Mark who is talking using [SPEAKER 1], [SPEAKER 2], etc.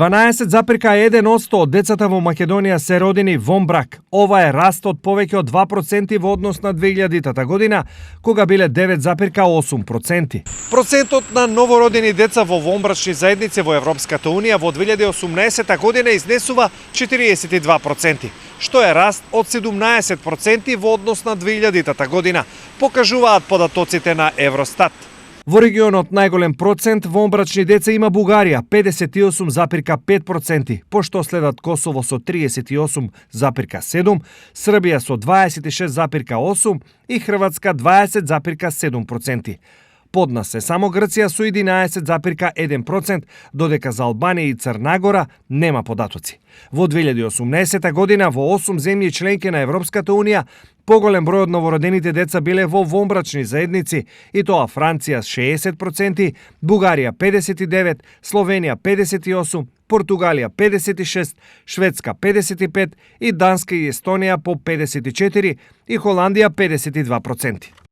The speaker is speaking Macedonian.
[SPEAKER 1] 12,1% од децата во Македонија се родени вон брак. Ова е раст од повеќе од 2% во однос на 2000 година, кога биле 9,8%. Процентот на новородени деца во вонбрачни заедници во Европската Унија во 2018 година изнесува 42%, што е раст од 17% во однос на 2000 година, покажуваат податоците на Евростат. Во регионот најголем процент вонбрачни деца има Бугарија 58,5%, пошто следат Косово со 38,7%, Србија со 26,8% и Хрватска 20,7%. Под нас е само Грција со 11,1%, додека за Албанија и Црна Гора нема податоци. Во 2018 година во 8 земји членки на Европската Унија поголем број од новородените деца биле во вонбрачни заедници, и тоа Франција 60%, Бугарија 59%, Словенија 58%, Португалија 56%, Шведска 55% и Данска и Естонија по 54% и Холандија 52%.